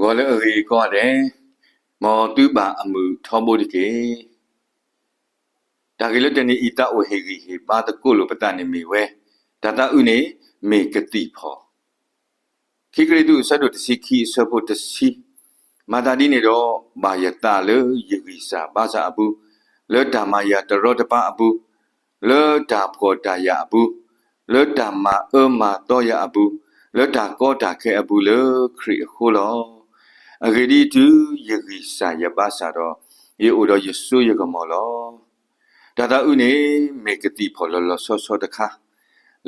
ဂီၤလၢအဂ့ၤကိးဂၤဒဲး, မ်သုဘၣ်အမုာ်ထီဘိတက့ၢ်. တၢ်ဂ့ၢ်လၢတနံၤအံၤ သးအိၣ်ဟ့ၣ်ဂံၢ်ဟ့ၣ်ဘါသကိးလိာ်ပသးန့ၣ်မ့ၢ်ဝဲ, တၢ်သးအုးန့ၣ်မ့ၢ်ကသံၣ်ဖီၣ်. ခံကရံၣ်သူး အဆၢဒိၣ်တဆံခံ အဆၢဖိတဆံ, မၤသးဒ်န့ၣ်ဒီး ဘၣ်ယသးလၢယဂံၢ်စၢ်ဘါစၢ်အပူၤ, လၢတၢ်မၤယၤတရီတပါအပူၤ, လၢတၢ်ဖှီၣ်တၢ်ယာ်အပူၤ, လၢတၢ်မၤအၢမၤသီယၤအပူၤ, လၢတၢ်ကီတၢ်ခဲအပူၤ လၢခရံာ်အဃိလီၤ. အဂ့ၢ်ဒ်အံၤ, တုၤယဂံၢ်စၢ်ယဘါစၢ်ဒီး, ယအိၣ်ဒီးယစိယကမီၤလီၤ. တၢ်သးအုးန့ၣ် မ့ၢ်ကသံၣ်ဖီၣ်လီၤလီၤဆီဆီတခါ,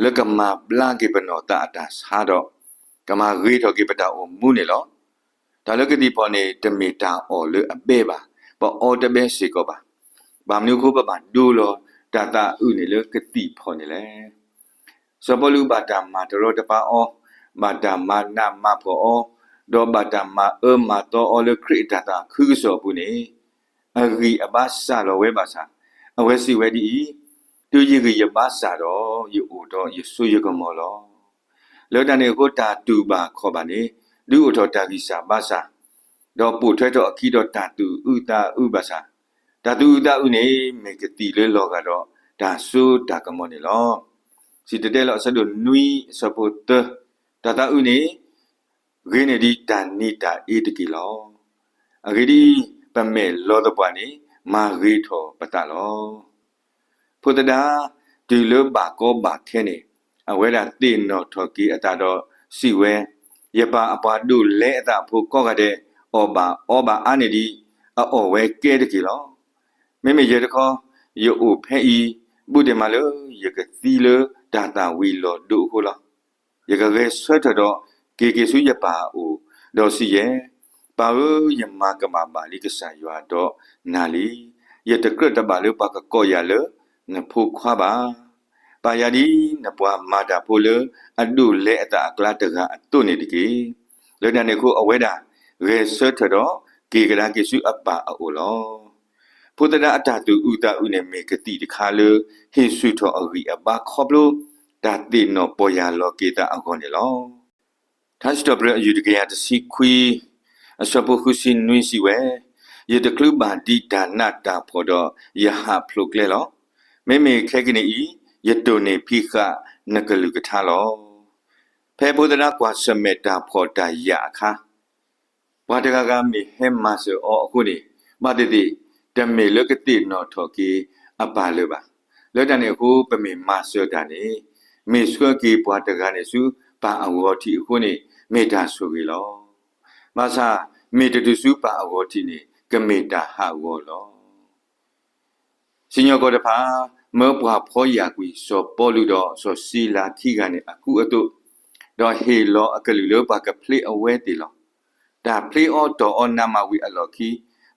လၢကမၤဘျါက့ၤပနီၢ်သးအတၢ်ဆါဒီး, ကမၤဂ့ၤထီၣ်က့ၤပတၢ်အိၣ်မူန့ၣ်လီၤ. တၢ်လၢကသံၣ်ဖီၣ်န့ၣ် တမ့ၢ်တၢ်အီၣ်လၢအဘဲဘၣ်, ပအီတဘဲစ့ၢ်ကီးဘၣ်. ဘၣ်မနုၤအဃိ ပဘၣ်ဒိလီၤတၢ်သးအုးန့ၣ်လၢကသံၣ်ဖီၣ်န့ၣ်လဲၣ်. စီၤပီလူးဘၣ်တၢ်မၤတရီတပါအီၤ, ဘၣ်တၢ်မၤနးမၤဖှီၣ်အီၤ, ဒီးဘၣ်တၢ်မၤအၢမၤသီအီၤလၢခရံာ်အတၢ်သးခုကစီၣ်အပူၤန့ၣ်, အဂံၢ်အဘါစၢ်လီၤဝဲဘၣ်ဆၣ်, အဝဲစံးဝဲဒ်အံၤ, တုၤယဂံၢ်ယဘါစၢ်ဒီး, ယအိၣ်ဒီးယစိယကမီၤလီၤ. လၢတၢ်န့ၣ်အဃိ တၢ်တူၢ်ဘၣ်ခီၣ်ဘၣ်န့ၣ်, ဒုးအိၣ်ထီၣ်တၢ်ဂံၢ်စၢ်ဘါစၢ်, ဒီးပိာ်ထွဲထီၣ်အခံဒီးတၢ်သူၣ်အုးသးအုးဘၣ်ဆၣ်, တၢ်သူၣ်အုးသးအုးန့ၣ် မ့ၢ်ကသံၣ်လၢလီၤဂာ်ဒီးတၢ်စိတၢ်ကမီၤန့ၣ်လီၤ. စံၣ်တဲၤတဲလီၤ အဆၢဒိၣ်နွံ အဆၢဖိသၢ, တၢ်သးအုးန့ၣ် ဂ့ၤန့ၢ်ဒံးတၢ်နံၤတၢ်အ့တက့ၢ်လီၤ. အဂ့ၢ်ဒ်အံၤ, ပမဲာ်လီၤသပှၢ်န့ၣ် မၤဂ့ၤထီၣ်ပသးလီၤ. ဖိသဒါ, တုၤလၢဘၣ်ကီဘၣ်ခဲန့ၣ်, အဝဲဒၣ်သ့ၣ်နီၣ်ထီၣ်က့ၤအသးဒီးစံးဝဲ, ယပၢ်အပှၤဒိးလဲအသးအဖိကိးဂၤဒဲး, အီၣ်ဘၣ်အီဘၣ်အါန့ၢ်ဒံး, အအီၣ်ဝဲကဲတက့ၢ်လီၤ. မ့မ့ၢ်ယဲတခီ, ယအိၣ်ဖဲအံၤ, ဘူးဒဲးမးလၢယကသံလၢတၢ်သၣ်ဝံၤလီၤဒိအဃိလီၤ. ယကဂဲၤဆၢထၢၣ်ဒီးက့ၤက့ၤဆူယပၢ်အအိၣ်, ဒီးစံးယဲ, ပၢ်ဧၢ, ယမၤကမၣ်ဘၣ်လံကစၢ်ယွၤဒီးနၤလံ. ယတကြၢးတဘၣ်လၢပှၤကကိးယၤလၢနဖိခွါဘၣ်. ပာ်ယၤဒ် နပှၤမၤတၢ်ဖိလၢအဒိးလဲအသးအကျါတဂၤအသိးန့ၣ်တက့ၢ်. လၢတၢ်န့ၣ်အဃိ အဝဲဒၣ်ဂဲၤဆၢထၢၣ်ဒီးက့ၤကဒါက့ၤဆူအပၢ်အအိၣ်လီၤ. ဖိသဒါအတၢ်သူၣ်အုးသးအုးန့ၣ် မ့ၢ်ကသံၣ်တခါလၢဟ့ၣ်ဆူၣ်ထီၣ်အဂံၢ်အဘါခီဖျိ တၢ်သ့ၣ်နီၣ်ပီၢ်ယၢ်လီၤက့ၤသးအဂီၢ်န့ၣ်လီၤ. ထါစံးထီၣ်ပတြၢၤ အယုၢ်တကယၤတဆံခွံ, အဆၢဖိဃုဆံနွံစံးဝဲ, ယတချုးဘၣ်ဒံးတၢ်နးတၢ်ဖှီၣ်ဒီးယဟးဖျိးကျဲလီၤ. မ့မ့ၢ်ခဲကနံၣ်အံၤ, ယတိၢ်န့ၢ်ဖံးဃာ်နကလုၢ်ကထါလီၤ. ဖဲဖိသဒါကွၢ်ဆၢၣ်မဲာ်တၢ်ဖှီၣ်တၢ်ယာ်အခါ ပှၤတဂၤဂၤမ့ၢ်ဟဲမၤစၢၤအီၤအဃိန့ၣ်, ဘၣ်သ့ၣ်သ့ၣ် တမ့ၢ်လၢကသ့ၣ်နီၣ်ထီၣ်က့ၤအပၢ်လၢၤဘၣ်. လၢတၢ်န့ၣ်အဃိ ပမ့ၢ်မၤစၢၤတၢ်န့ၣ်, မ့ၢ်ဆှၢက့ၤပှၤတဂၤန့ၣ်ဆူပၢ်အဂီၤထံးအဃိန့ၣ် မ့ၢ်တၢ်ဆိၣ်ဂ့ၤလီၤ. ဘၣ်ဆၣ်မ့ၢ်တတုၤဆူပၢ်အဂီၤထံးန့ၣ် ကမ့ၢ်တၢ်ဟးဂီၤလီၤ. စံၣ်ညီၣ်ကွီၢ်တဖၣ် မၢပှၤဖီယာ်ကွံာ် စီၤပီလူးဒီးစီၤစံလၤခံဂၤန့ၣ်အကူအသိး, ဒီးဟ့ၣ်လီၤအကလုၢ်လၢပှၤကဖျ့အဝဲသ့ၣ်လီၤ. တၢ်ဖျ့အီၤတီၢ်အီၤနးမးဝံၤအလီၢ်ခံ,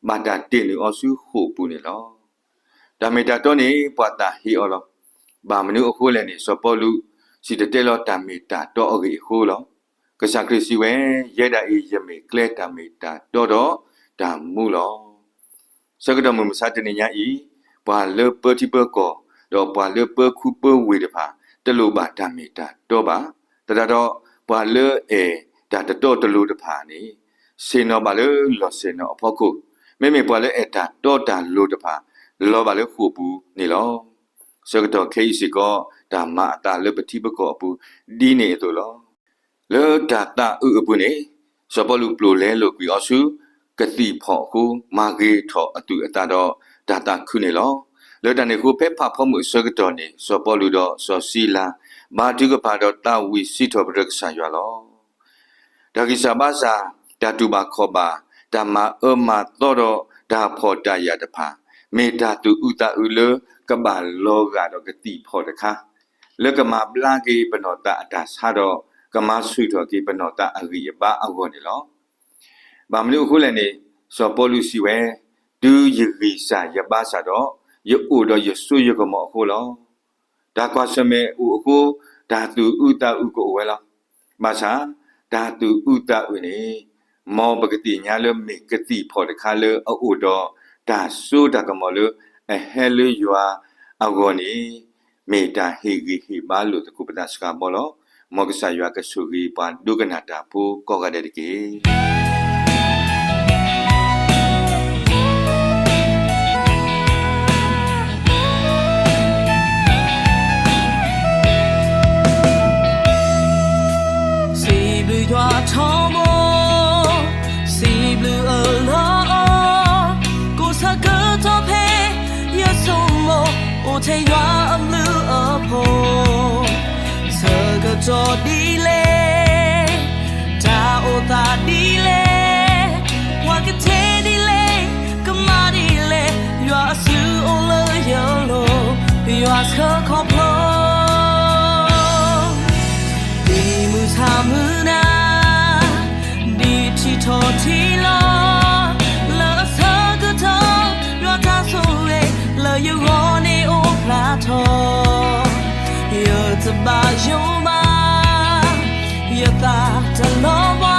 ဘၣ်တၢ်တ့ၢ်နုာ်အီၤဆူဃိာ်ပူၤန့ၣ်လီၤ. တၢ်မ့ၢ်တၢ်တီန့ၣ် ပှၤသးဟ့အီၤလီၤ. ဘၣ်မနုၤအဃိလဲၣ်န့ၣ် စီၤပီလူးစံၣ်တဲၤတဲလီၤတၢ်မ့ၢ်တၢ်တီအဂ့ၢ်အဃိလီၤ. ကစၢ်ခရံာ်စံးဝဲ, ယဲဒၣ်အံၤ ယမ့ၢ်ကျဲတၢ်မ့ၢ်တၢ်တီဒီးတၢ်မူလီၤ. ဆၢကတီၢ်မုၢ်မဆါတနံၤညါအံၤ, ပှၤလၢပၢထံပၢကီၢ်, ဒီးပှၤလၢပၢခူပၢဝ့ၢ်တဖၣ် တလိၣ်ဘၣ်တၢ်မ့ၢ်တၢ်တီဘၣ်. သတးဒီး, ပှၤလၢအဲၣ်တၢ်တတီတလိၤတဖၣ်န့ၣ်, ဆ့ၣ်နီၤဘၣ်လၢလီၢ်ဆ့ၣ်နီၤအဖီခိၣ်, မ့မ့ၢ်ပှၤလၢအဲၣ်တၢ်တီတၢ်လိၤတဖၣ်, လီၤဘၣ်လၢဃိာ်ပူၤန့ၣ်လီၤ. ဆၢကတီၢ်ခဲအံၤစ့ၢ်ကီး, တၢ်မၤအသးလၢပထံပကီၢ်အပူၤဒ်န့ၣ်အသိးလီၤ. လၢတၢ်သးအုးအပူၤန့ၣ်, စီၤပီလူးပျိာ်လဲလိာ်ကွံာ်အီၤဆူ ကသံၣ်ဖီၣ်အဃိ, မၤဂ့ၤထီၣ်အသူၣ်အသးဒီးတၢ်သးခုန့ၣ်လီၤ. လၢတၢ်န့ၣ်အဃိ ဖဲဖးဖီမုၢ်အဆၢကတီၢ်န့ၣ်, စီၤပီလူးဒီးစီၤစံလၤ ဘါထုကဖၣ်ဒီးသးဝံၣ်စံးထီၣ်ပတြၢၤကစၢ်ယွၤလီၤ. တၢ်ဂံၢ်စၢ်ဘါစၢ်, တၢ်တူၢ်ဘၣ်ခီၣ်ဘၣ်, တၢ်မၤအၢမၤသီဒီးတၢ်ဖှီၣ်တၢ်ယာ်တဖၣ်, မ့ၢ်တၢ်သူၣ်အုးသးအုးလၢကဘၣ်လီၤဂာ်ဒီးကသံၣ်ဖီၣ်တခါ, လၢကမၤဘျါက့ၤပနီၢ်သးအတၢ်ဆါဒီး, ကမၤဆူၣ်ထီၣ်က့ၤပနီၢ်သးအဂံၢ်အဘါအဂီၢ်န့ၣ်လီၤ. ဘၣ်မနုၤအဃိလဲၣ်န့ၣ်, စီၤပီလူးစံးဝဲ, တုၤယဂံၢ်စၢ်ယဘါစၢ်ဒီး, ယအိၣ်ဒီးယစိယကမီၤအဃိလီၤ. တၢ်ကွၢ်ဆၢၣ်မဲာ်အိၣ်အဃိ, တၢ်သူၣ်အုးသးအုးကအိၣ်ဝဲလီၤ. ဘၣ်ဆၣ်, တၢ်သူၣ်အုးသးအုးန့ၣ်, မ်ပကသ့ၣ်ညါလၢမ့ၢ်ကသံၣ်ဖီၣ်တခါလၢအအိၣ်ဒီးတၢ်စိတၢ်ကမီၤလၢ အဟဲလၢယွၤအဂီၢ်န့ၣ်, မ့ၢ်တၢ်ဟ့ၣ်ဂံၢ်ဟ့ၣ်ဘါလိာ်သကိးပသးစှၤဘီလီၤ. မ်ကစၢ်ယွၤကဆိၣ်ဂ့ၤပှၤဒိကနၣ်တၢ်ဖိကိးဂၤဒဲးတက့ၢ်. ထီဘိ, စံးဘျုးအလီၢ်အီ, ကိးဆၢကတီၢ်ဖဲ ယဆိကမိၣ် အိၣ်ထဲယွၤအဘျုးအဖှိၣ်, ဆၢကတီၢ်ဒ်လဲၣ်, တၢ်အိၣ်သးဒ်လဲၣ်, ပှၤကတဲဒ်လဲၣ်, ကမၤဒ်လဲၣ်, ယွၤအစုအိၣ်လၢယလိၤ, ယွၤဆှၢခီဖျိ ဒ်မုၢ်ဆါမုၢ်နၤ ဒ်ထံထီၣ်ထံလီၤ, လၢအဆၢကတီၢ် ယွၤတၢ်ဆိၣ်ဂ့ၤ လၢယဂီၢ်န့ၣ်အိၣ်ဖျါထီၣ်, ယတဘၣ်ယိၣ်ဘၣ်, ယသးတလီၤဘှါ,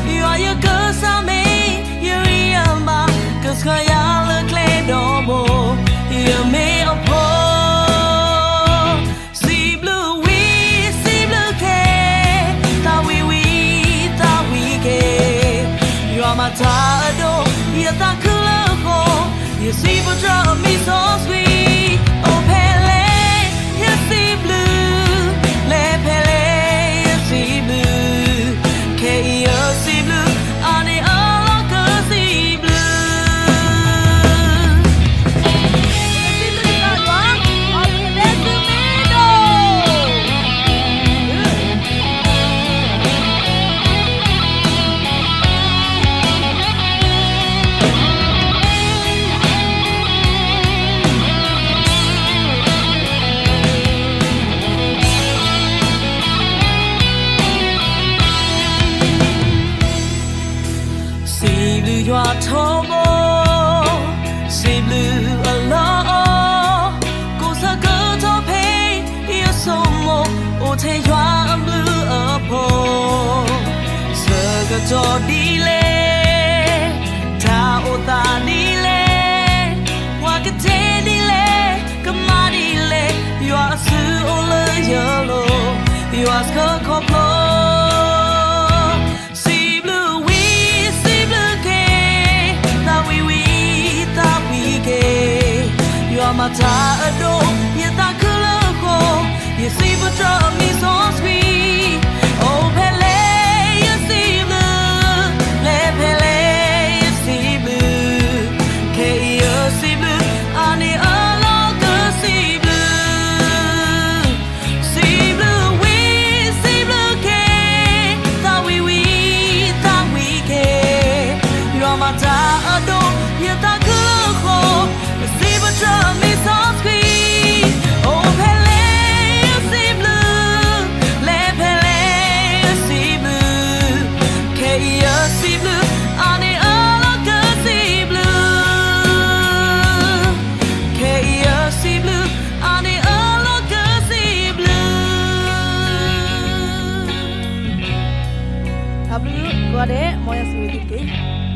ယွၤယကစၢ်မ့ၢ် ယဂံၢ်ယဘါ, ကဆှၢယၤလၢကျဲဒီဘိ, ယမ့ၢ်အဖိ စံးဘျုးဝံၤ စံးဘျုးက့ၤ, သးဝံၤဝံၤ သးဝံၤက့ၤ, ယွၤမၤတၢ်အဒိၣ် ယသးခုလၢဃိ, ယစံးပတြၢၤအမံၤစီဆှံ, အိၣ်ဖဲလဲၣ် ယစံးဘျုး, လဲၤဖဲလဲၣ် ယစံးဘျုး, ခဲအံၤယစံးဘျုး, အါန့ၢ်အလီၢ်ကစံးဘျုး စံးဘျုးယွၤထီဘိ, စံးဘျုးအလီၢ်အီ, ကိးဆၢကတီၢ်ဖဲ ယဆိကမိၣ် အိၣ်ထဲယွၤအဘျုးအဖှိၣ်, ဆၢကတီၢ်ဒ်လဲၣ်, တၢ်အိၣ်သးဒ်လဲၣ်, ပှၤကတဲဒ်လဲၣ်, ကမၤဒ်လဲၣ်, ယွၤအစုအိၣ်လၢယလိၤ, ယွၤဆှၢခီဖျိ စံးဘျုးဝံၤ စံးဘျုးက့ၤ, သးဝံၤဝံၤ သးဝံၤက့ၤ, ယွၤမၤတၢ်အဒိၣ် ယသးခုလၢဃိ, ယစံးပတြၢၤအမံၤစီဆှံ, အိၣ်ဖဲလဲၣ် ယစံးဘျုး, လဲၤဖဲလဲၣ် ယစံးဘျုး, ခဲအံၤယစံးဘျုး, အါန့ၢ်အလီၢ်ကစံးဘျုး စံးဘျုးဝံၤ စံးဘျုးက့ၤ, သးဝံၤဝံၤ သးဝံၤက့ၤ, ယွၤမၤတၢ်အဒိၣ် ယသးခုလၢဃိ, ယစံးပတြၢၤအမံၤစီဆှံ, အိၣ်ဖဲလဲၣ် ယစံးဘျုး, လဲၤဖဲလဲၣ် ယစံးဘျုး, ခဲအံၤယစံးဘျုး, အါန့ၢ်အလီၢ်ကစံးဘျုး ခဲအံၤယစံးဘျုး, အါန့ၢ်အလီၢ်ကစံးဘျုး တၢ်ဘျုးကိးဂၤဒဲး မ်ယွၤဆိၣ်ဂ့ၤသုတက့ၢ်.